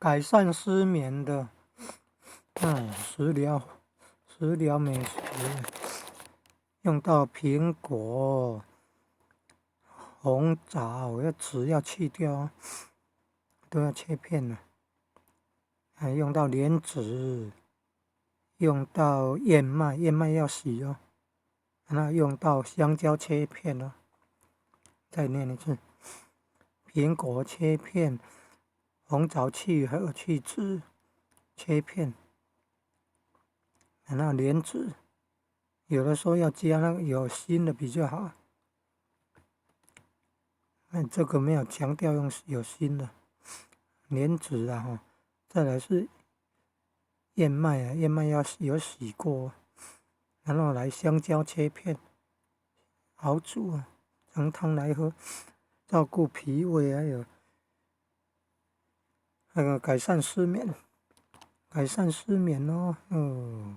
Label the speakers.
Speaker 1: 改善失眠的，食療，食療美食，用到蘋果、紅棗，要籽要去掉，都要切片了。還用到蓮子，用到燕麥，燕麥要洗哦。然後用到香蕉切片哦。再念一次：蘋果切片，紅棗去核去籽，切片。然後蓮子，有的說要加那個有心的比較好。那這個沒有強調用有心的蓮子啊，哈。再來是燕麥啊，燕麥要有洗過，然後來香蕉切片，熬煮啊，成湯來喝，照顧脾胃，還有那個改善失眠，改善失眠哦，哦。